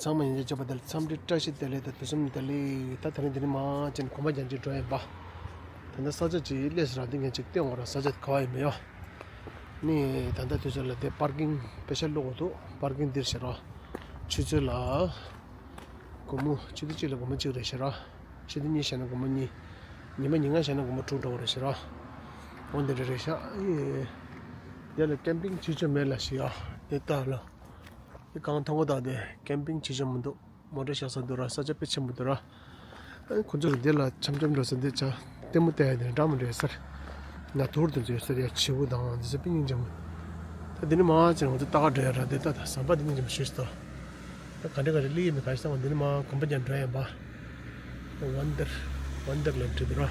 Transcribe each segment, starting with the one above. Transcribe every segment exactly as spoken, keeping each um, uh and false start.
ཚང་མ་ཡིན་གཅིག་པ་དེ་ལ་འཚམས་འདྲི་བཀྲ་ཤིས་བདེ་ལེགས་དང་དུས་གསུམ་བདེ་ལེགས། ད་དེ་རིང་འདི་ནས་མར་ཕྱིན་གོམ་པ་རྒྱག་ཅིག་འགྲོ་ཡིན་པ། ད་ལྟ་ས་ཆ་ཅིག་སླེབས་སོང་ར། འདི་ངས་ཅིག་སྟོན་དགོས་ར། ས་ཆ་ག་བ་ཡིན་མེད་ཡོ། ནི་ད་ལྟ་དུས་ཚོད་ལ་དེ་པར་ཀིང་དཔེ་ཆ་བླུག་དགོས་འདུག་པར་ཀིང་འདིར་བྱེད་ར། ཆུ་ཚོད་ལ་སྒོར་མོ་ཆུ་ཚོད་གཅིག་ལ་སྒོར་མོ་གཅིག་རེ་བྱེད་ར། ཆུ་ཚོད་གཉིས་བྱས་ན་སྒོར་མོ་གཉིས། ཉི་མ་ཉིན་ལྔ་བྱས་ན་སྒོར་མོ་དྲུག་འགྲོ་གི་རེད་ཟེར་ར། འོ་འདི་འདྲ་རེད་ཤག་ཨེ། དེ་ལ་ཀེམ་པིང་བྱེད་ཆོག་མེད་ལ་ཞིག་ཡ། དེ་ལྟ་ལ། དེ་གང་མཐོང་གི་ད་དེ་ཀེམ་པིང་བྱེད་ཆོག་མི་འདུག་མོ་ཊ་བཞག་ས་འདུག་ར། ས་ཆ་དཔེ་ཆེན་པོ་འདུག་ར། ཨེ་ཁོ་ཚོ་ལ་དེ་ལ་འཆམ་འཆམ་འགྲོ་ས་འདི་ཆ་ལྟད་མོ་བལྟ་ཡ་དེ་འདྲ་མི་འདྲ་ཟེར། ན་དུར་དེ་ཚོ་ཡོད་ཟེར་ཡ། བྱིའུ་དང་འདི་ཚོ་དཔེ་སྙིང་རྗེ་མོ། ད་འདི་ནས་མར་ཕྱིན་ང་ཚོ་ལྟ་ག་འགྲོ་ཡ་ར། འདི་ལྟ་ད་ཟམ་པ་འདི་སྙིང་རྗེ་མོ་ཞིག་འདུག་ད་ག་འདྲ་ག་འདྲ་སླེབས་ཡོད་མེད་ག་ཞིག་ད་འདི་ནས་མར་གོམ་པ་རྒྱག་འགྲོ་ཡ་ཡིན་པ། ཝན་ཏར། ཝན་ཏར་ལེན་འགྲོ་འདུག་ར།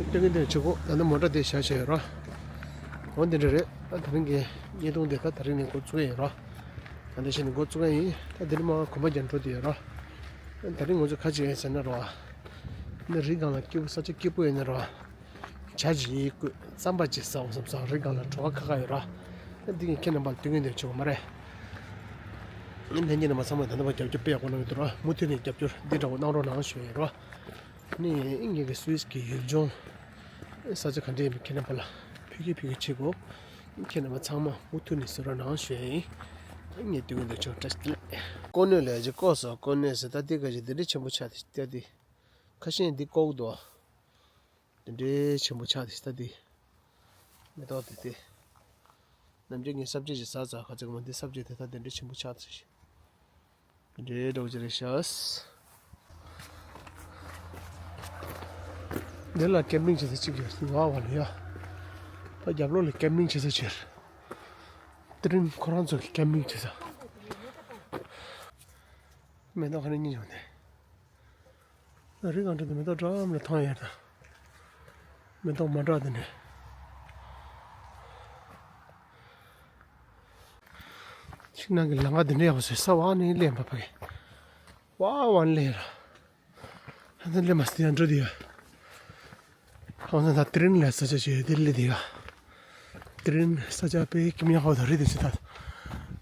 སྟོན་གི་འདི་ཆུ་ཁོག་ད་ནི་མོ་ཊ་དེ་བཞག་བཞག་ཡོད་ར། འོ་འདི་འདྲ་རེད། ད་དེ་རིང་གི་བརྙན་ཐུང་དེ་ད་དེ་རིང་ནས་འགོ་བཙུགས་ཡ་ཡིན་ར། ད་འདི་བཞིན་འགོ་བཙུགས་ཡ་ཡིན། ད་འདི་ནས་མར་གོམ་པ་རྒྱག་འགྲོ་འདི་ཡོད་ར། ད་དེ་རིང་ང་ཚོ་ག་ཅིག་ཡིན་ཟེར་ན་ར། འདི་རི་སྒང་ལ་སྐྱིད་པོ། ས་ཆ་སྐྱིད་པོ་ཡིན་ན་ར། ཇ་ཅིག་བསྐོལ། རྩམ་པ་ཅིག་ཟ་འོང་བསམ་སོང་། རི་སྒང་ལ་བྲོ་བ་ཁ་ཁ་ཡོད་ར། འདི་ངས་ཁྱེད་རྣམ་པར་སྟོན་གི་འདི་ཆོག་མ་རེད། ལྷན་རྒྱས་རྣམ་པ་ཚང་མས་ད་ལྟ་བར་རྒྱབ་སྐྱོར་དཔེ་ཡག་པོ་གནང་གི་འདུག་ར། མུ་མཐུད་ནས་རྒྱབ་སྐྱོར་འདི་འདྲ་བོ་གནང་རོགས་གནང་ཞུ་ཡ་ཡིན་ར། ནི་ངེད་ཀྱི་སུད་སི་གི་ཡུལ་ལྗོངས་ས་ཆ་ག་འདྲ་ཡིན་པ་ཁྱེད་རྣམ་པ་ལ་ཕུལ་གི་ཕུལ་གི་བྱེད་དགོས། ཁྱེད་རྣམ་པ་ཚང་མ་མུ་མཐུད་ནས་གཟིགས་རོགས་གནང་ཞུ་ཡ་ཡིན། ངས་སྟོན་གི་འདི་ཆོག་བཀྲ་ཤིས་བདེ་ལེགས། ཀོ་གནས་ལས་ཀྱི་ཀོ་སོ་ཀོ་གནས་ཟེར། ད་འདི་ག་ཞིག་འདི་འདྲའི་ཆེན་པོ་ཆགས་ཏེ་ད་འདི། ཁ་ཤས་འདི་ལྐོག་འདུག་འདི་འདྲའི་ཆེན་པོ་ཆགས་ཏེ་ད་འདི། མེ་ཏོག་དེ་དེ། ནམ་རྒྱུན་ངས་ས་བཅད་ཅིག་ཟ་ཟ་ཁ་ཅིག་མ་འདི་ས་བཅད་དེ་ད་འདི་འདྲའི་ཆེན་པོ་ཆགས་ཏེ། འདི་འདྲའི་འདྲ་བོ་ཅིག་རེད་ཤག་འདི་ལ་ཀེམ་པིང་བྱེད་ས་ཅིག་ཡོད་ཟིན་བ་བ་ལ་ཡ། ད་རྒྱབ་ལོགས་ལ་ཀེམ་པིང་བྱེད་ས་ཅིག་དེ་རིང་ཁོ་རང་ཚོ་གི་ཀེམ་པིང་བྱེད་ས། མེ་ཏོག་ཁ་ནས་གཉིད་ཡོང་དེ། རི་སྒང་འགྲོ་དུས་མེ་ཏོག་འགྲམ་ལ་མཐོང་ཡོད་ད། མེ་ཏོག་མ་འདྲ་དེ་འདྲ། ཤིང་ནགས་ཀྱི་ལམ་ཁ་དེ་འདྲ་ཡག་པོ་བཟོས། ས་བ་ནས་སླེབས་པ་ཕ་གི། བ་བ་ནས་སླེབས་ར། ཧ་ད་སླེབས་མ་སི་ཡང་འགྲོ་དེ་ཡོད། ཧང་སང་ད་དེ་རིང་ལ་ས་ཆ་ཞིག་ཡོད་དེ་སླེབས་དེ་ཡོད། དེ་རིང་ས་ཆ་དཔེ་སྐྱིད་མོ་ཡག་པོ་ད་རེད་དེ་ཚོད་ད།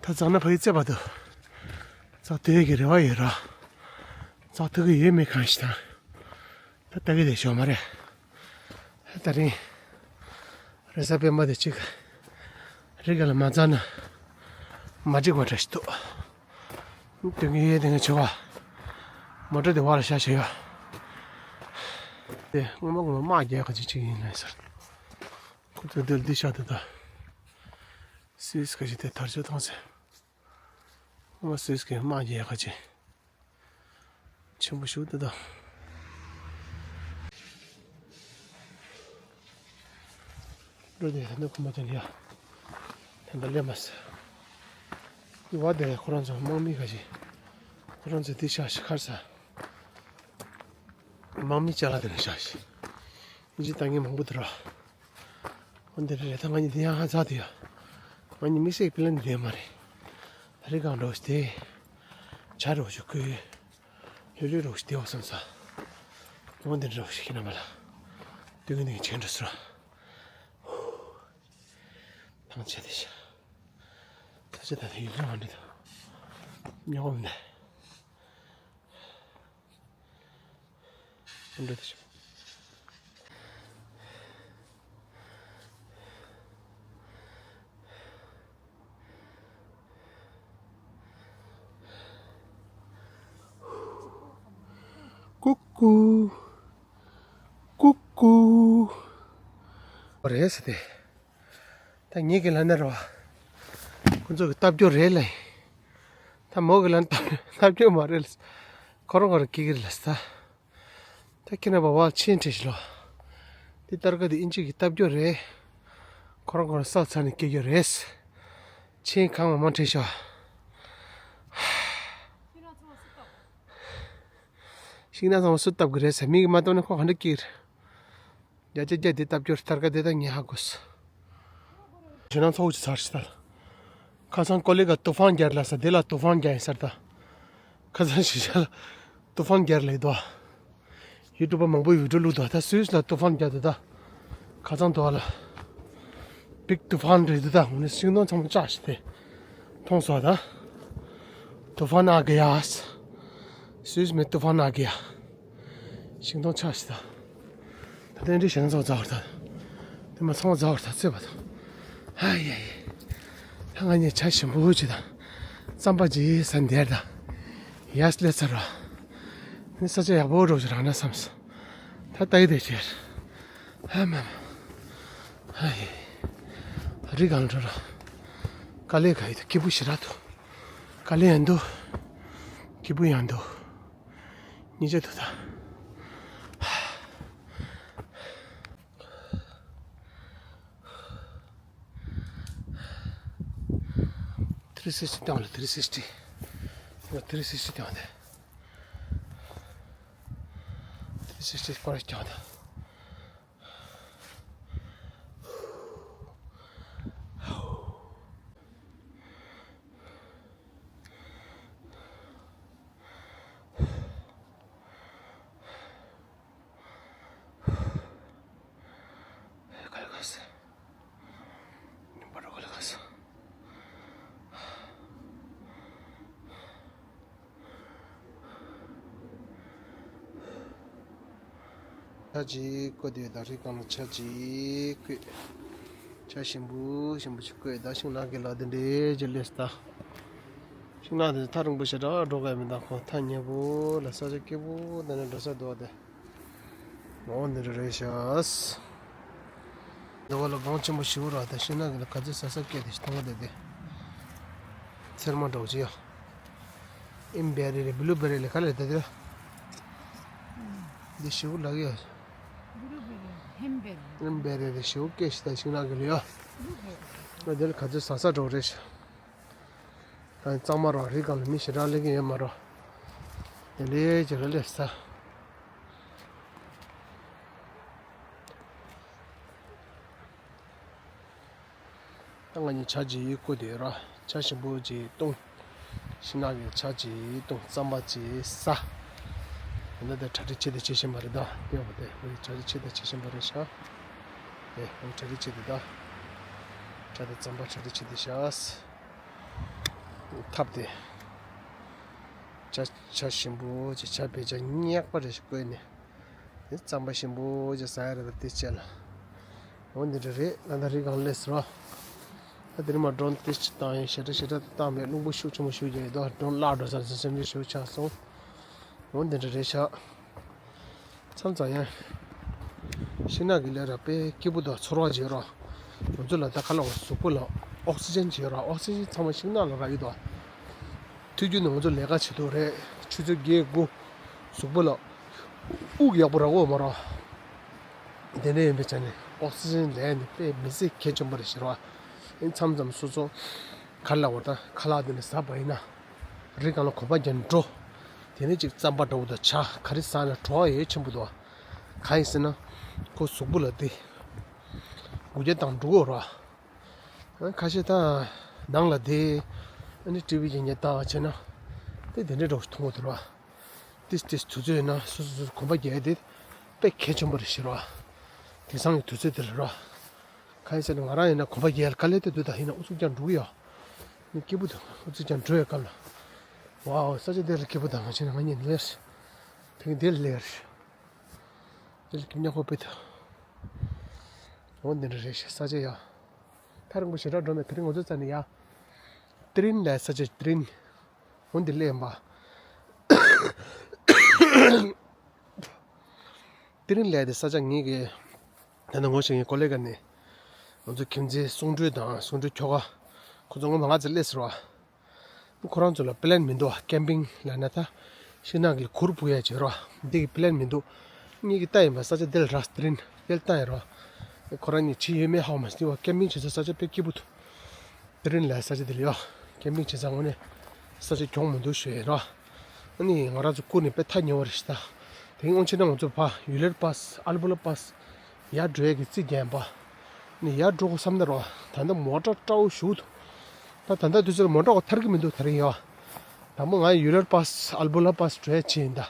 ད་ཙག་ན་ཕ་གི་རྩེ་བ་དུ། ཙག་དུས་ཀྱི་རེ་བ་ཡོད་ར། ཙག་ཐུག་གི་ཡོད་མེད་གང་ཞིག་དང་། ད་ལྟ་གི་དེ་ཞོ་མ་རེད། ད་རིང་རེས་གཟའ་སྤེན་པ་དེ་གཅིག་རི་སྒང་ལ་མ་འཛེགས་ན་མ་འགྲིག་པ་འདྲ་ཞིག་འདུག་དུས་ཀྱི་ཡོད་དེ་ངས་ཆེ་བ། མོ་ཊ་དེ་བར་ལ་བཞག་བཞག་ཡོད། དེ་སྔོན་མ་སྔོན་མ་དམག་རྒྱག་ག་ཅིག་ཅིག་ཡིན་ལ་ཟེར། ཁོ་ཚོ་འདིར་འདི་བཞག་དེ་ད། སུད་སི་ག་ཅིག་དེ་དར་ལྕོག་བཏང་ཟེར། ང་སུད་སི་གི་དམག་རྒྱག་ཡག་ག་ཅིག་ཆེན་པོ་ཞིག་འདུག་ད། འགྲོ་དེ་ད་ནི་ཁོ་མ་ཅན་ཡ། ད་ལྟ་སླེབས་མ་སོང་། ཡུ་བ་དེ་ཁོ་རང་ཚོ་དམག་མི་ག་ཅིག་ཁོ་རང་ཚོ་དེ་ཤ་ཤི་ཁར་ས། དམག་མི་ཅ་ལག་དེ་ནས་ཤ་ཤི། ཨིན་ཇི་ལྟ་མཁན་མང་པོ་འདུག་ར། འོ་འདི་རེད། ད་ང་གཉིས་འདི་ཡང་ཧ་ཚ་དེ་ཡ། ང་གཉིས་དམིགས་བསལ་པི་ལན་དེ་མ་རེད། ད་རེས་གང་འགྲོ་སྟེ། ཇ་རོགས་ཞུ་ཁུ། ལྷོད་ལྷོད་རོགས་ཞུ་དེ་བ་བསམ་ས། འོ་འདི་རོགས་ཞུ་ཁྱེད་རྣམ་པ་ལ། སྟོན་གི་འདི་ཆེན་འགྲོ་སོང་ར། ཐང་ཆད་དེ་ཤ། ད་ཆ་ད་ད་ཡུལ་ལྗོངས་འདི་དང་། ཉོ་གོམ་ནས། འདྲ་དེ་ཞིག་ཀུ་ཀུ། ཀུ་ཀུ། རེད་ཟེར་ཏེ། ད་ངེད་ཀྱི་ལ་ནི་རེད་བ། ཁོ་ཚོ་གི་ལྟ་སྐྱོ་རེད་ལ། ད་མོ་གི་ལ་ནི་ལྟ་སྐྱོ་མ་རེད་ལ། ཁོ་རང་ཁོ་རང་སྐྱིད་ཀྱི་རེད་ལ་ད། ད་ཁྱེད་རྣམ་པ་བ་ཆེན་ཁྲིད་ཤི་ལོ། འདི་ལྟར་ཀ་འདི་ཨིན་ཇི་གི་ལྟ་སྐྱོ་རེད། ཁོ་རང་ཁོ་རང་ས་ཚ་ནས་སྐྱིད་ཀྱི་རེད། ཆེན་གང་མ་མ་ཁྲིད་ཤོ། ཤིང་ནགས་ཚང་མ་སུ་བཏབ་གི་རེད་ཟེར། མི་གིས་མ་བཏབ་ན་ཁོ་ག་འདྲ་སྐྱིད་རེད། བརྒྱ་ཆ་བརྒྱ་དེ་ལྟ་སྐྱོ་རེད། ལྟར་ཀ་དེ་ད་ངས་ཧ་གོ་སོང་། ཞེ་སྣང་ཚ་བོ་ཅིག་ཚར་ཤི་ད། ཁ་སང་ཀོ་ལི་ག་ཏུ་ཧྥན་རྒྱལ་ལ་ས་དེ་ལ་ཏུ་ཧྥན་རྒྱལ་ཡིན་ས་རེད་ད། ཁ་སང་ཞི་ཞ་ལ་ཏུ་ཧྥན་རྒྱལ་ལ་ཡོད་དོ། ཡུ་ཊུབ་པ་མང་པོས་བི་ཌིའོ་བླུགས་འདུག་ད་སུད་སི་ལ་ཏུ་ཧྥན་རྒྱག་འདུག་ད། ཁ་སང་དུ་བ་ལ། བིག་ཏུ་ཧྥན་རེད་འདུག་ད། འོ་ནི་ཤིང་སྡོང་ཚང་མ་བཅག་ཤི་སྟེ། མཐོང་སོང་ད། तूफान आ गया। स्विस में तूफान आ गया। ཤིང་སྡོང་ཆག་ཤི་ད། ད་ལྟ་འདི་ཤིང་ཚང་ཛ་བར་ད། དེ་མ་ཚང་ཛ་བར་ད་ཚེ་བ་ད། ཧ་ཡ་ཡ། ད་ང་གཉིས་བྱ་ཞིམ་པོ་ཅི་ད། རྩམ་པ་ཇི་ས་འདེར་ད། ཡས་ལེ་ཚར་བ། ནི་ས་ཆ་ཡག་པོ་འགྲོ་ཅི་རང་ན་བསམས། ད་ལྟ་ཡི་དེ་ཁྱེར། ཧ་མ་མ། ཧ་ཡ་ཡ། རི་གང་འགྲོ་ར། དཀའ་ལས་ག་ཡི་ད་སྐྱིད་པོ་ཞེ་དྲག་འདུག་དཀའ་ལས་ཡང་འདུག་སྐྱིད་པོ་ཡང་འདུག་གཉིས་ཆ་དུ་ད། ཐི་རི་སིག་སི་ཊི་བཏང་ལ་ཐི་རི་སིག་སི་ཊི། ཐི་རི་སིག་སི་ཊི་བཏང་སྟེ། ཐི་རི་སིག་སི་ཊི་པར་བཏང་སྟེ། ཆ་ཅིག་བརྐོས་དེ་ད་རི་སྒང་ལ་ཆ་ཅིག་བརྐོས། ཆ་ཞིམ་པོ་ཞིམ་པོ་ཅིག་བརྐོས། ད་ཤིང་ནགས་ཀྱི་ལ་དེ་འདྲས་ཅིག་སླེབས་ད། ཤིང་ནགས་དེ་ཐག་རིང་པོ་ཞེ་དྲག་འགྲོ་གི་མི་འདུག་ཁོ་ཐག་ཉེ་པོ་ལ་ས་ཆ་སྐྱིད་པོ་དེ་ནས་འགྲོ་ས་འདུག་སྟེ། འོ་འདི་འདྲ་རེད་ཤག་འདི་བ་ལ་སྒང་ཆེན་པོ་ཞེ་པོ་ར་ད་ཤིང་ནགས་ཀྱི་ལ་ག་ཚོད་ཟ་ས་སྐད་དེ་ཞིག་མཐོང་གི་འདུག་སྟེ། ཚེར་མ་འདྲ་བོ་ཅིག་ཡོད། ཨིན་བེ་རི་རེད། བྷི་ལུ་བེ་རི་ལ་ག་ལ་ད་དེ་ར། འདི་ཞེ་པོ་ལགས་ཡོད། ཨིན་བེ་རི་རེད། ཞེ་པོ་སྐད་ཞིག་ད་ཤིང་ནགས་ཀྱི་ལ་ཡོད། ང་འདི་ལ་ག་ཚོད་ཟ་ས་འདྲ་བོ་རེད་ཤག་ད་གཙང་མ་ར་རི་སྒང་ལ་མི་ཞེ་དྲག་སླེབས་ཀྱི་ཡོད་མ་རེད། དེ་ལས་ཅིག་ར་སླེབས་ས། ད་ང་གཉིས་ཇ་ཅིག་བསྐོལ་དེ་ར། ཇ་ཞིམ་པོ་ཅིག་བཏུང་། ཤིང་ནགས་ཀྱི་ཇ་ཅིག་བཏུང་། རྩམ་པ་ཅིག་ཟ། འོ་ན་ད་གྲ་སྒྲིག་བྱེད་དེ་བྱེད་བཞིན་པ་རེད་ད། དེ་འོ་དེ་འོ་གྲ་སྒྲིག་བྱེད་དེ་བྱེད་བཞིན་པ་རེད་ཤག་དེ་འོ་གྲ་སྒྲིག་བྱེད་དེ་ད། ཇ་དང་རྩམ་པ་གྲ་སྒྲིག་བྱེད་དེ་ཤག་ཐབ་དེ། ཇ་ཇ་ཞིམ་པོ་ཅིག་ཇ་བེ་ཇ་ཉག་པ་རེ་ཞིག་བསྐོལ་ནས། དེ་རྩམ་པ་ཞིམ་པོ་ཅིག་ཟ་ཡ་རེད་ད་དེ་བྱས་ལ། འོ་འདི་འདྲ་རེད། ད་ལྟ་རི་སྒང་སླེབས་སོང་ར། ད་དེ་རིང་མ་ཌོན་ཏིས་ཅིག་བཏང་ཡིན། ཞེ་དྲག་ཞེ་དྲག་བཏང་མེད། རླུང་བུ་ཤུགས་ཆེན་པོ་ཞིག་རྒྱག་ཡོད་དོ། ཌོན་བརླག་འགྲོ་ས་རེད་སེམས་ཤུགས་ཆག་སོང་། འོ་འདི་འདྲ་རེད་ཤག་མཚམས་མཚམས་ཡང་ཤིང་ནགས་ཀྱི་ལས་ར་དཔེ་སྐྱིད་པོ་དང་ཚོར་བ་བྱེད་རོགས། ང་ཚོ་ལ་ད་ག་ལ་བ་གཟུགས་པོ་ལ་ཨོག་སི་ཇན་བྱེད་རོགས། ཨོག་སི་ཇན་ཚང་མ་ཤིང་ནགས་ལ་རག་གི་འདུག་དུས་རྒྱུན་ནས་ང་ཚོ་ལས་ཀ་བྱེད་དུས་རེད། ཆུ་ཚོད་བརྒྱད་དགུ། གཟུགས་པོ་ལ་དབུགས་ཡག་པོ་རག་གི་ཡོད་མ་རེད། དེ་འདྲ་ཡིན་པའི་ཆ་ནས་ཨོག་སི་ཇན་ལས་ནི་དཔེ་མི་ཚེ་གལ་ཆེན་པོ་རེད་ཤག་ར། ཨེ་མཚམས་མཚམས་སོ་སོ་ག་ལ་བ་ད་ཁ་ལག་དེ་འདྲ་ཟ་བ་ཡིན་ན། རི་སྒང་ལ་གོམ་པ་རྒྱག་འགྲོ། དེ་ནས་ཅིག་རྩམ་པ་འདྲ་བོ་དང་ཇ་ག་རེ་ཟ་ན་བྲོ་བ་ཡོད་ཆེན་པོ་འདུག་གང་ཡིན་ཟེར་ན། ཁོ་གཟུགས་པོ་ལ་དེ་འགུལ་སྐྱོད་བཏང་འགྲོ་གི་ཡོད་རེད། ཁ་ཤས་ད་ནང་ལ་བསྡད། ཨ་ནི་ཊི་ཝི་ཉན་ཉན་བལྟ་བ་བྱས་ན། དེ་དེ་འདྲའི་འདྲ་བོ་ཞིག་མཐོང་གི་འདུག་ར། ཏིས་ཏིས་དུས་ཚོད་ཡིན་ན་སོ་སོ་སོ་གོམ་པ་རྒྱག་ཡ་དེ་དཔེ་གལ་ཆེན་པོ་རེད་ཤག་ར། དེང་སང་གི་དུས་ཚོད་འདི་ལ་ར། གང་ཡིན་ཟེར་ན་ང་རང་ཡིན་ན་གོམ་པ་རྒྱག་ཡ་དཀའ་ལས་དེ་འདུག་ད་ཡིན་ན་ཨུ་ཚུགས་རྒྱག་འགྲོ་གི་ཡོད། ནི་སྐྱིད་པོ་འདུག་ཨུ་ཚུགས་རྒྱག་འགྲོ་ཡ་སྐབས་ལ། ཝའོ་ས་ཆ་འདི་ལ་སྐྱིད་པོ་དང་ང་ཆེ་ན་ང་གཉིས་ལེར། དེང་འདི་ལ་ལེར། འདི་ལ་སྐྱིད་ཉག་ཁོ་པེ་ཐུ། འོ་འདི་འདྲ་རེད་ཤག་ས་ཆ་ཡ། ཐག་རིང་པོ་ཞེ་དྲག་འགྲོ་མེད། དེ་རིང་ང་ཚོ་རྩ་ནས་ཡ། ཏི་རིན་ལ་ས་ཆ་ཏི་རིན། འོ་འདི་ལས་ཡིན་པ། ཏི་རིན་ལ་དེ་ས་ཆ་ངེད་ཀྱི། ད་ནི་ངོ་ཤེས་ངའི་ཀོ་ལེ་ག་ནས། ང་ཚོ་ཁྱིམ་མཚེས་གསུང་སྒྲོས་དང་གསུང་སྒྲོས་ཁྱོ་ག་ཁོ་ཚོ་ངོ་མ་ང་ཚོ་སླེབས་ཟེར་བ། ཁོ་རང་ཚོ་ལ་པི་ལན་མི་འདུག་ཀེམ་པིང་ལབ་ན་ད། ཤིང་ནགས་ཀྱི་གུར་ཕུབ་ཡ་བྱེད་རོགས། འདི་གི་པི་ལན་མི་འདུག་ངེད་ཀྱི་ལྟ་ཡིན་པ་ས་ཆ་འདི་ལ་རག་ཏི་རིན་འདི་ལ་ལྟ་ཡིན་རོགས། ཁོ་རང་གཉིས་ཇི་ཡོད་མེད་ཧ་གོ་མ་སོང་བ། ཀེམ་པིང་བྱེད་ས་ས་ཆ་དཔེ་སྐྱིད་པོ་འདུག་ཏི་རིན་ལ་ས་ཆ་འདི་ལ་ཡོད། ཀེམ་པིང་བྱེད་ས་དངོས་གནས་ས་ཆ་གྱོང་མི་འདུག་ཞུ་ཡིན་རོགས། ཨ་ནི་ང་རང་ཚོ་བསྐུར་ནས་དཔེ་ཐག་ཉེ་བ་རེད་ཤག་ད། དེ་སྔོན་ཕྱིན་ན་ང་ཚོ་ཕ་ཡུ་ལེར་པཱ་སི་ཨལ་བུ་ལ་པཱ་སི་ཡར་འགྲོ་ཡས་ཀྱི་རྩིས་རྒྱག་ཡིན་པ། ནི་ཡར་འགྲོ་དགོས་བསམ་ན་རོ། ད་ལྟ་མོ་ཊ་སྤྲོ་བོ་ཞེ་པོ་འདུག་ད་ད་ལྟ་དུས་ཚོད་ལ་མོ་ཊ་གོ་ཐར་གྱི་མི་འདུག་དེ་རིང་ཡོ། དང་པོ་ང་ཡུ་ལེར་པཱ་སི་ཨལ་བུ་ལ་པཱ་སི་འགྲོ་ཡས་ཕྱིན་ཡིན་ད།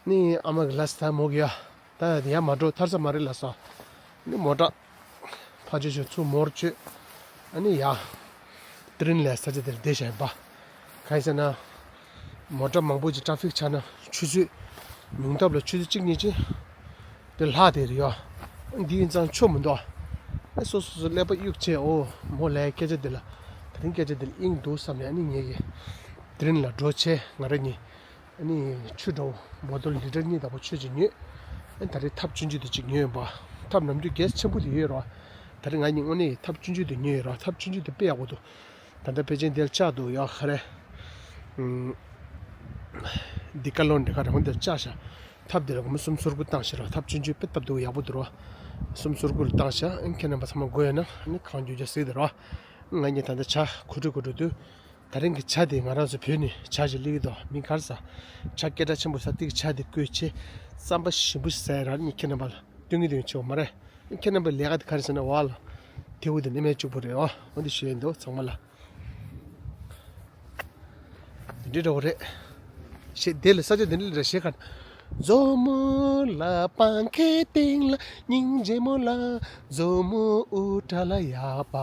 ནི་ཨ་མ་གི་ལ་སི་ད་མོ་གི་ཡ། ད་ཡར་མ་འགྲོ་ཐར་ས་མ་རེད་ལབ་སོང་། ནི་མོ་ཊ་ཕར་བཅོས་བཅོས་ཚུར་མོ་རུ་བཅོས། ཨ་ནི་ཡ། ཏི་རིན་ལ་ས་ཆ་དེར་བསྡད་བཞག་ཡིན་པ། གང་ཡིན་ཟེར་ན། མོ་ཊ་མང་པོ་ཅིག་ཊ་ཕིག་ཆགས་ན་ཆུ་ཚོད་ཉུང་མཐའ་ལ་ཆུ་ཚོད་གཅིག་གཉིས་ཅིག་དེ་ལྷག་བསྡད་རེད་ཡ། འདི་ཡིན་ཙང་ཆོ་མི་འདུག་ཨ་སོ་སོ་སོ་ཀླད་པ་གཡུག་བྱས། ཨོ་མོ་ལའི་སྐད་ཆ་འདི་ལ། དེ་རིང་སྐད་ཆ་འདི་ལ་དབྱིངས་འདུག་བསམ་ནས་ཨ་ནི་ངེད་ཀྱིས་དེ་རིང་ལ་འགྲོ་བྱས། ང་རང་གཉིས་ཨ་ནི་ཆུ་འདྲ་བོ་བོ་ཏོལ་ལི་ཊར་གཉིས་ལྟ་བུ་ཆུ་ཅིག་ཉོས། ཨ་ནི་ད་རེས་ཐབ་ཆུང་ཆུང་དེ་ཅིག་ཉོས་ཡོད་པ། ཐབ་ནམ་རྒྱུན་གལ་ཆེན་པོ་དེ་ཡོད་རེད་བ། ད་རེས་ང་གཉིས་དངོས་གནས་ཐབ་ཆུང་ཆུང་དེ་ཉོས་ཡོད་རེད་བ། ཐབ་ཆུང་ཆུང་དེ་དཔེ་ཡག་པོ་འདུག་ད་ལྟ་ཕལ་ཆེར་འདིར་ཆགས་འདུག་ཡ། ཧ་རེ། ཨུམ། ཌི་ཀ་ལོན་འདི་ག་རང་འདིར་ཆགས་ཤག་ཐབ་འདི་ལ་སྒོར་མོ་སུམ་སོ་དགུ་བཏང་ཤག་ར། ཐབ་ཆུང་ཆུང་དཔེ་སྟབས་བདེ་པོ་ཡག་པོ་འདུག་ར། སུམ་སོ་དགུ་ལ་བཏང་ཤག་ཨ་ནི་ཁྱེད་རྣམ་པ་ཚང་མ་དགོས་ཡོད་ན་ཨ་ནི་གང་མགྱོགས་མགྱོགས་གཟིགས་དང་ར། ང་གཉིས་ད་ལྟ་ཇ་མཁོ་སྤྲོད་མཁོ་སྤྲོད་དུས། ད་རིང་གི་ཇ་དེ་ང་རང་ཚོ་བོད་ནས་ཇ་ཞིག་སླེབས་ཀྱི་འདུག་མིང་ག་རེ་ཟེར། ཇ་སྐད་གྲགས་ཆེན་པོ་ཟ་ཏིག་ཇ་དེ་བསྐོལ་བྱས་རྩམ་པ་ཞིམ་པོ་ཞིག་ཟ་ཡ་ར། ཨ་ནི་ཁྱེད་རྣམ་པ་ལ་སྟོན་གྱི་འདུག་ཆེ་བ་མ་རེད། ཁྱེད་རྣམ་པའི་ལས་ཀ་དེ་ག་རེ་ཟེར་ན་བ་ལ། དེ་བོ་དེ་ནི་མེད་གཅིག་པོ་རེད་ཨོ། འོ་འདི་ཞུ་ཡིན་འདུག་ཚང་མ་ལ། འདི་འདྲ་བོ་རེད། ཞེས་དེ་ལ་ས་ཆ་འདི་འདྲ་རེད་ཞེས་ག་མཛོ་མོ་ལ་པང་ཁའི་སྟེང་ལ་སྙིང་རྗེ་མོ་ལ། མཛོ་མོ་དབུ་སྐྲ་ལ་ཡག་པ།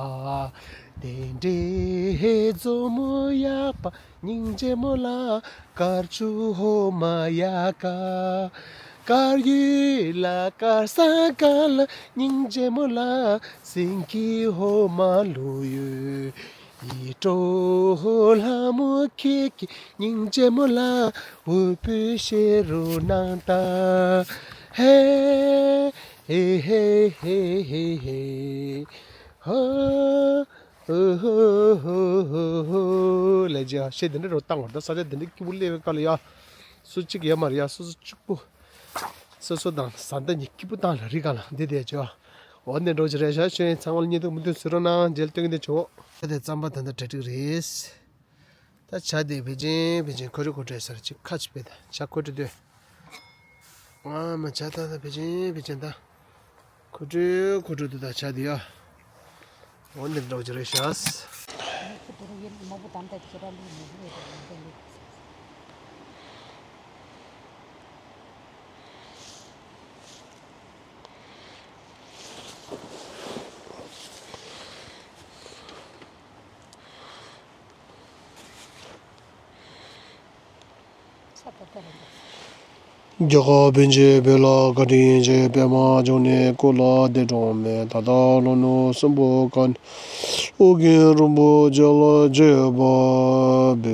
དེ་འདྲའི་མཛོ་མོ་ཡག་པ། སྙིང་རྗེ་མོ་ལ་དཀར་ཕྱུག་འོ་མ་ཡག་ག་དཀར་ཡོལ་ལ་དཀར་ས་ག་ལ། སྙིང་རྗེ་མོ་ལ་སེང་གེ་འོ་མ་ལུག་ཡོད། ཡིད་འཕྲོག་ལྷ་མོ་ཁྱེད་ཀྱི་སྙིང་རྗེ་མོ་ལ་འོ་བུད་ཤེས་རུ་ནང་ལྟ། ཧེ་ཧེ་ཧེ་ཧེ་ཧེ་ཧོ། ཧོ་ཧོ་ཧོ་ཧོ་ཧོ། ལས་ཀྱི་ཡ་ཤེས་དེ་འདྲ་རོ་བཏང་བར་ད་ས་ཆ་དེ་འདྲ་སྐྱིད་པོ་སླེབས་པའི་སྐབས་ལ་ཡ། སུ་གཅིག་ཡོད་མ་རེད་ཡ། སོ་སོ་གཅིག་པུ། སོ་སོ་དང་བཟའ་ཟླ་གཉིས་སྐྱིད་པོ་བཏང་ལ་རི་སྒང་ལ་འདི་བསྡད་ཅོ། འོ་འདི་འགྲོ་ཅི་རེད་ཤག་ཤོད་ཡིན། ཚང་མ་ལ་བརྙན་ཐུང་མུ་མཐུད་གཟིགས་རོགས་གནང་། རྗེས་ལ་སྟོན་གྱི་འདུག་ཆོག་ད་དེ་རྩམ་པ་ད་ལྟ་གྲ་སྒྲིག་རེད། ད་ཇ་དེ་བེད་ཅིང་བེད་ཅིང་ཁོ་རེ་ཁོ་རེ་ཟེར་ཅིག་ཁ་ཅིག་པས་ད་ཇ་ཁོ་རེ་དུས། ང་མ་ཇ་ད་ད་བེད་ཅིང་བེད་ཅིང་ད། ཁོ་སྤྲོད་ཁོ་སྤྲོད་དུ་ད་ཆ་དེ་ཡ། འོ་འདི་འདྲ་བོ་ཅིག་རེད་ཤག་རྒྱལ་ཁབ་ཕན་ཆད་བོད་ལ་བཀའ་དྲིན་ཆེ། པདྨ་འབྱུང་གནས་སྐུ་ལ་བདེ་འགྲོ་མེད། ད་ལྟ་ལྷོ་ནུབ་སྲིན་པོ་ཁ་ནས་ཨོ་རྒྱན་རིན་པོ་ཆེ་ལ་བརྗོད་པ་འབུལ།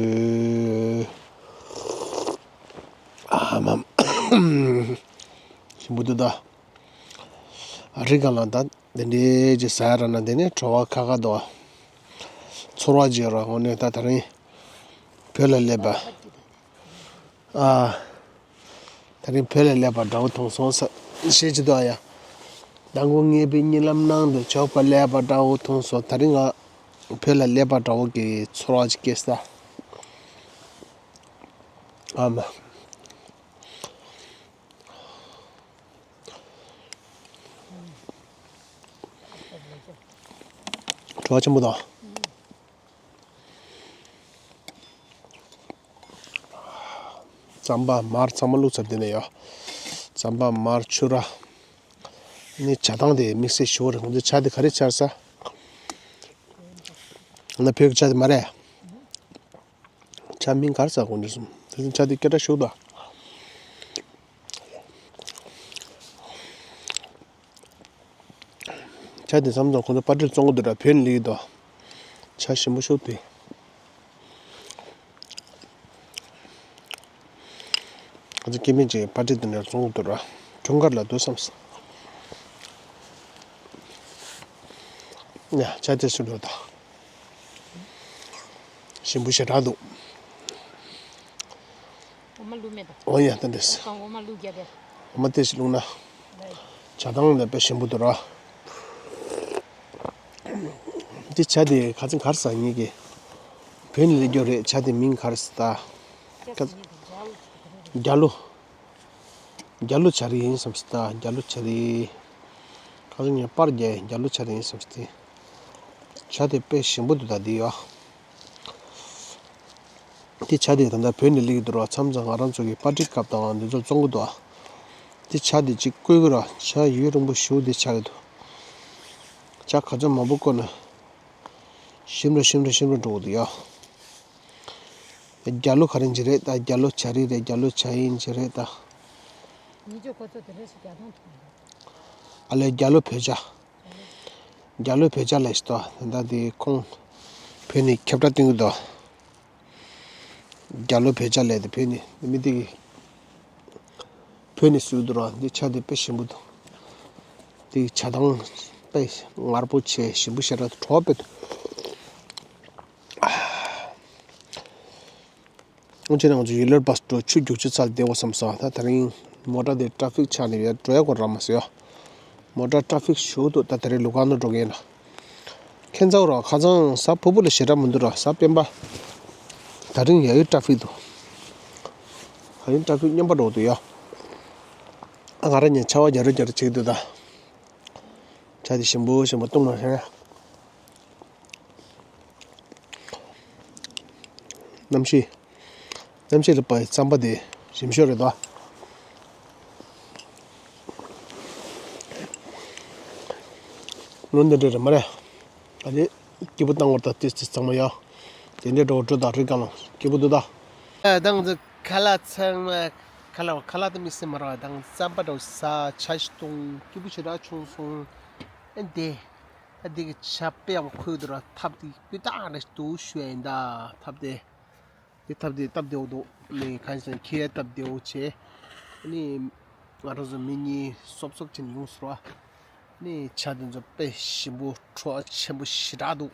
ཨ་མ་ཞིམ་པོ་འདུག་ད། རི་སྒང་ལ་ད་འདི་འདྲའི་ཅིག་ཟ་ཡ་རག་ན་དེ་ནི་བྲོ་བ་ཁ་ཁ་འདུག་ཚོར་བ་ཅིག་ཡོད་ར། དངོས་གནས་ད་དེ་རིང་བོད་ལ་སླེབས་པ། ཨ། དེ་རིང་བོད་ལ་སླེབས་པ་འདྲ་བོ་མཐོང་སོང་ས། ཤེས་ཀྱི་འདུག་ཨ་ཡ། མདང་དགོང་ངེད་པའི་གཉིད་ལམ་ནང་དུ་ཇོག་པ་སླེབས་པ་འདྲ་བོ་མཐོང་སོང་། དེ་རིང་ང་བོད་ལ་སླེབས་པ་འདྲ་བོ་གི་ཚོར་བ་ཅིག་སྐྱེས་ས། ཨ་མ། བྲོ་བ་ཆེན་པོ་དང་། རྩམ་པ་མར་ཚང་མ་བླུགས་ཚར། དེ་ནས་ཡ། རྩམ་པ་མར་ཕྱུར་ར། ནི་ཇ་དང་དེ་དམིགས་བསལ་ཞུ་བ་རེད། ཁོང་ཚོའི་ཇ་དེ་ག་རེ་ཆགས་ས། ང་བོད་ཀྱི་ཇ་དེ་མ་རེད། ཇ་མིང་ག་རེ་ཟེར་དགོས་འདུག་སམ། དེ་ཚོ་ཇ་དེ་སྐད་གྲགས་ཤུགས་དང་། ཇ་དེ་བསམ་ཙང་ཁོང་ཚོ་པར་ཊི་བཙོང་གི་འདུག་ར། བོད་ནས་སླེབས་ཀྱི་འདུག་ཇ་ཞིམ་པོ་ཤུགས་དེ། ང་ཚོ་སྐྱེ་དམན་ཅིག་པར་ཊི་དེ་འདྲ་བཙོང་གི་འདུག་ར། འཁྲུངས་སྐར་ལ་འདུག་བསམས། ཡ་ཇ་དེ་སུ་འགྲོ་ད། ཞིམ་པོ་ཞེ་དྲག་འདུག་འོ་མ་བླུགས་མེད་དོ། འོ་ཡ་ད་འདྲས། གང་འོ་མ་བླུགས་རྒྱབ་པས། འོ་མ་ཏོག་ཙམ་བླུགས་ན། ཇ་དང་ལས་དཔེ་ཞིམ་པོ་འདུག་ར། འདི་ཇ་དེ་ཁ་ཚིག་ག་རེ་ཟ་ངེས་ཀྱི། བོད་ནས་སླེབས་རྒྱུ་རེད། ཇ་དེ་མིང་ག་རེ་ཟེར་ད། རྒྱ་ལོ། རྒྱ་ལོ་ཇ་རིགས་ཡིན་བསམ་སྲིད་ད། རྒྱ་ལོ་ཇ་རིགས། ཁ་སང་ངས་པར་རྒྱག་རྒྱ་ལོ་ཇ་རིགས་ཡིན་བསམ་སྲིད། ཇ་དེ་དཔེ་ཞིམ་པོ་འདུག་ད་འདི་ཡོ། འདི་ཇ་དེ་ད་ལྟ་བོད་ནས་སླེབས་ཀྱི་འདུག་ར། མཚམས་མཚམས་ང་རང་ཚོ་གི་པར་ཊི་སྐབས་དང་འདི་ཚོ་བཙོང་གི་འདུག་ཨ། འདི་ཇ་དེ་གཅིག་བསྐོལ་གི་ར། ཇ་ཡུན་རིང་པོ་ཞིག་འདི་ཆགས་ཀྱི་འདུག་ཇ་ག་ཚོད་མང་པོ་བསྐོལ་ན་ཞིམ་ར་ཞིམ་ར་ཞིམ་ར་འགྲོ་གི་འདུག་ཡ། རྒྱ་ལོ་ག་རེ་ཡིན་གྱི་རེད་ད། རྒྱ་ལོ་བྱ་རིགས་རེད། རྒྱ་ལོ་བྱ་ཡིན་གྱི་རེད་ད། ཉིན་རྒྱུན་ཁོ་ཚོ་དེ་འདྲ་ཞིག་རྒྱ་ཐང་ཐུག་འདུག་ཨ་ལས་རྒྱ་ལོ་བོད་བྱ། རྒྱ་ལོ་བོད་བྱ་ལས་ཤི་ཏོ། ད་ལྟ་དེ་ཁོང་བོད་ནས་ཁྱབ་བསྒྲགས་སྟོན་གྱི་འདུག་རྒྱ་ལོ་བོད་བྱ་ལས་དེ་བོད་ནས་མི་དེ་བོད་ནས་བཟོས་འདུག་ར། འདི་བྱ་དེ་དཔེ་ཞིམ་པོ་འདུག་དེ་བྱ་ཐང་དཔེ་མངར་པོ་བྱས་ཞིམ་པོ་ཞེ་དྲག་བྲོ་བ་དཔེ་འདུག་འོན་ཀྱང་ང་ཚོ་ཡུལ་ལྷ་བྷ་སི་སྤྲོ་ཆུ་རྒྱུག་ཆུ་ཚ་ལ་བདེ་བ་བསམ་སོང་། ད་དེ་རིང་མོ་ཊ་དེ་ཊ་ཕིག་ཆགས་ནས་ཡོད། འགྲོ་ཡ་ཁོ་རག་མ་སོང་ཡ། མོ་ཊ་ཊ་ཕིག་ཞུགས་འདུག་ད་དེ་རིང་ལུ་ག་ནང་འགྲོ་གི་ཡིན་ན། ཁྱེད་ཚོ་ར་ཁ་སང་གཟའ་ཕུར་བུ་ལ་ཞེ་དྲག་མི་འདུག་ར། གཟའ་སྤེན་པ། ད་རིང་ཡ་ཡུལ་ཊ་ཕིག་འདུག་ད་རིང་ཊ་ཕིག་སྙོམས་པ་འགྲོ་འདུག་ཡ། ཨ་ང་རང་ཉིད་ཆར་པ་རྒྱག་རོགས་རྒྱག་རོགས་བྱེད་ཀྱི་འདུག་ད། བྱ་དེ་ཞིམ་པོ་ཞིམ་པོ་བཏུང་མ་ཤེས། གནམ་གཤིས། གནམ་གཤིས་ལ་བབས་པའི་རྩམ་པ་དེ་ཞིམ་ཤོས་རེད་དོ། ལོ་འདི་འདྲ་རེད་མ་རེད། ཨ་ནི་སྐྱིད་པོ་བཏང་བར་ད་ཏིས་ཏིས་ཚང་མ་ཡོད། དེ་འདྲའི་འགྲོ་འགྲོ་དང་རིག་གང་ལ་སྐྱིད་པོ་འདུག་ད། ཨ་ད་ང་ཚོ་ཁ་ལག་ཚང་མ་ཁ་ལག་ཁ་ལག་དེ་མི་སེམས་མ་རེད་བ། ད་ང་ཚོ་རྩམ་པ་འདྲ་བོ་ཟ། ཇ་ཞིག་བཏུང་། སྐྱིད་པོ་ཞེ་དྲག་བྱུང་སོང་། ཨ་འདི། ད་འདི་གི་ཇ་དཔེ་ཡག་པོ་ཁོལ་འདུག་ར། ཐབ་དེ་སྤུས་དག་རེད་འདུག་ཞུ་ཡ་ཡིན་ད། ཐབ་དེ། དེ་ཐབ་དེ་སྟབས་བདེ་བོ་འདུག་ནི་གང་ཟེར་ཁྱེད་སྟབས་བདེ་བོ་བྱས། ནི་ང་རང་ཚོ་མི་གཉིས་སོབ་སོབ་བྱས་ནས་ཡོང་ཟེར་བ། ནི་ཇ་དེ་ཚོ་དཔེ་ཞིམ་པོ་བྲོ་བ་ཆེན་པོ་ཞེ་དྲག་འདུག་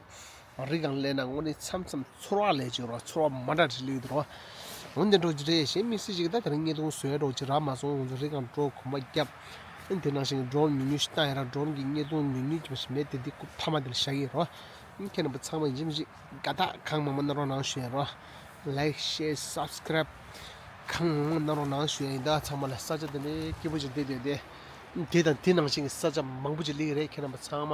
རི་སྒང་སླེབས་ན་དངོས་གནས་མཚམས་མཚམས་ཚོར་བ་ལས་ཅིག་རོ། ཚོར་བ་མ་འདྲ་ཞིག་སླེབས་འདུག་རོ། འོན་ཏེ་འགྲོ་གི་རེད། གཞན་མི་སྲིད་ཅིག་ད་དེ་རིང་བརྙན་ཐུང་བཟོས་འགྲོ་གི་རག་མ་སོང་། ང་ཚོ་རི་སྒང་འགྲོ་གོམ་པ་བརྒྱབ། ཨ་ནི་དེ་ནང་བཞིན་གི་ཌོ་རོན་ཉུང་ཉུང་ཞིག་བཏང་ཡ་ར། ཌོ་རོན་གྱི་བརྙན་ཐུང་ཉུང་ཉུང་ཅིག་མ་ཞིག་མེད་དེ། འདི་རྐུབ་མཐའ་མ་དེ་ལ་བཞག་གི་རོ། ཨ་ནི་ཁྱེད་རྣམ་པ་ཚང་མ་ཡིན་གཅིག་མིན་གཅིག་དགའ་རྟགས་གང་མང་མང་གནང་རོགས་གནང་ཞུ་ཡ་རོ། ལའིཀ་ཤེར་སབ་སི་ཀ་རེབ་གང་མང་མང་གནང་རོགས་གནང་ཞུ་ཡ་ཡིན། ད་ཚང་མ་ལ་ས་ཆ་དེ་འདྲའི་སྐྱིད་པོ་ཅིག་བསྡད་བསྡད་དེ། དེ་དང་དེ་ནང་བཞིན་གྱི་ས་ཆ་མང་པོ་ཅིག་སླེབས་ཀྱི་རེད། ཁྱེད་རྣམ་པ་ཚང་མ་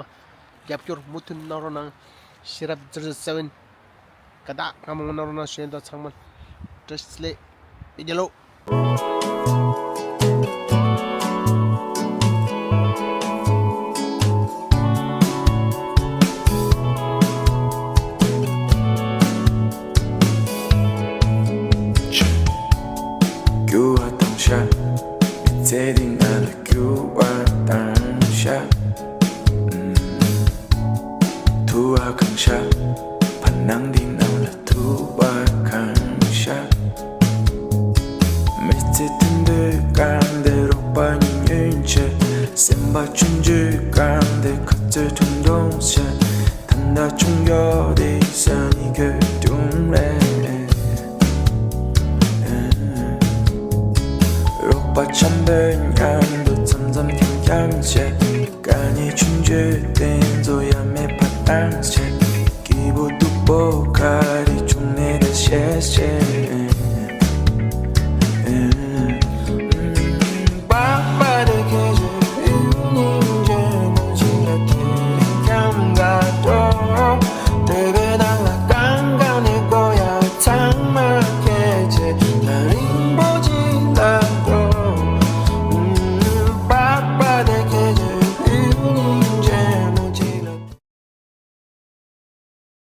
རྒྱབ་སྐྱོར་མུ་མཐུད་གནང་རོགས་གནང་། ཤེས་རབ་ཛི་རོ་སེ་བེན། དགའ་རྟགས་གང་མང་མང་གནང་རོགས་གནང་ཞུ་ཡ་ཡིན། ད་ཚང་མ་བཀྲ་ཤིས་བདེ་ལེགས། ཡ་རྒྱལ་ལོ། རྒྱུ་བ་དང་ཤ། མི་ཚེ་འདི་ང་ལ་རྒྱུ་བ་དང་ཤ། ཐུ་བ་གང་ཤ། བར་སྣང་འདི་ནང་ལ་ཐུ་བ་གང་ཤ། མི་ཚེ་དུད་འགྲོའི་སྐར་འདི་རོགས་པ་ཉུང་ཉུང་བྱས། སེམས་པ་ཆུང་ཆུང་སྐར་འདི་ཁ་རྩོད་ཁྲུང་ཁྲུང་བྱས། ད་ལྟ་ཆུང་ཡོད་དེ་ས་ནི་གོས་ཀྱང་རེད། རོགས་པ་འཆམ་པོའི་མཉམ་དུ་འཆམ་འཆམ་འཁྱམ་འཁྱམ་བྱས། དཀའ་ངལ་ཆུང་ཆུང་དེ་ཚོ་ཡ་མེད་པ་བཏང་བྱས། སྐྱིད་པོ་སྡུག་པོ་ག་རེ་བྱུང་ནའི་ད་ཤེས་བྱས།